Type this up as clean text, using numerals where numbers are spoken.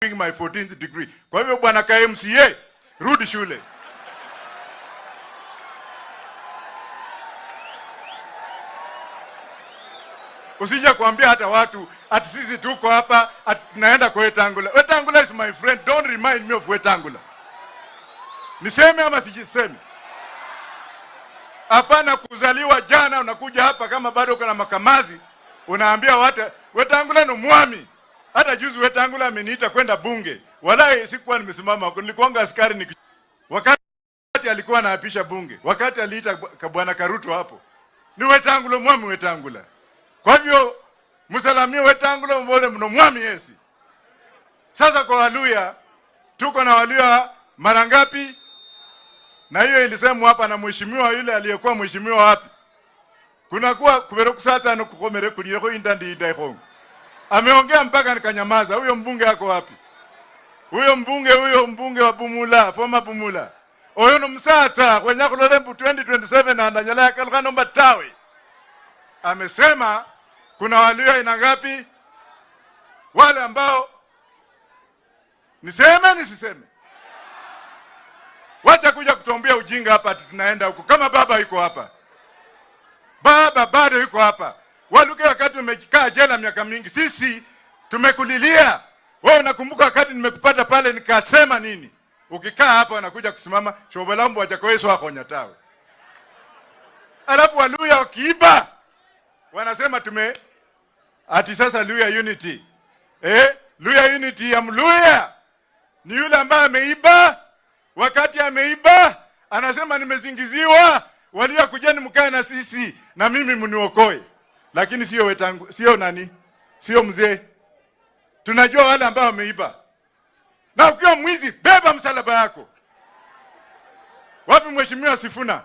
My 14th degree. Kwa hivyo bwana KMCA, rudi shule. Usije kuambia hata watu ati sisi tuko hapa ati tunaenda kwa Wetangula. Wetangula is my friend. Don't remind me of Wetangula. Niseme ama sijiseme? Hapana, kuzaliwa jana unakuja hapa kama bado uko na makamazi, unaambia watu Wetangula ni mwami. Hata juzi Wetangula ameniita kwenda bunge, walai sikuwa nimesimama huko, nilikuwanga askari wakati alikuwa anaapisha bunge, wakati aliita bwana Karuto hapo, ni Wetangula mwami Wetangula. Kwa hivyo msalamie Wetangula mbole mno mwami yesi. Sasa kwa Waluya tuko na Waluya mara ngapi? Na hiyo ilisemwa hapa na mheshimiwa yule aliyekuwa mheshimiwa wapi? Kuna kuwa kubere kusatsa no kukhomere kulireko inda ndi inda ikhongo. Ameongea mpaka nikanyamaza. Huyo mbunge ako wapi? Huyo mbunge, huyo mbunge wa Bumula, former Bumula. Oyo no msatsa khwenya khulole mbu 2027 andanyala yakalukha nomba tawe. Amesema kuna Waluya aina ngapi? Wale ambao niseme nisiseme? Wacha kuja kutuambia ujinga hapa ati tunaenda huko. Kama baba yuko hapa. Baba bado yuko hapa. Waluke wakati umekaa jela miaka mingi, sisi tumekulilia. Wewe unakumbuka wakati nimekupata pale nikasema nini? Ukikaa hapa unakuja kusimama shobolambu hajakoeswa akhonya tawe. Alafu Waluya wakiiba wanasema tume ati sasa Luya unity. Luya unity ya Mluya ni yule ambaye ameiba. Wakati ameiba anasema nimezingiziwa, walio kujeni mkae na sisi na mimi mniokoe. Lakini sio Wetangu, sio nani, sio mzee. Tunajua wale ambao wameiba. Na ukiwa mwizi beba msalaba yako. Wapi mheshimiwa Sifuna?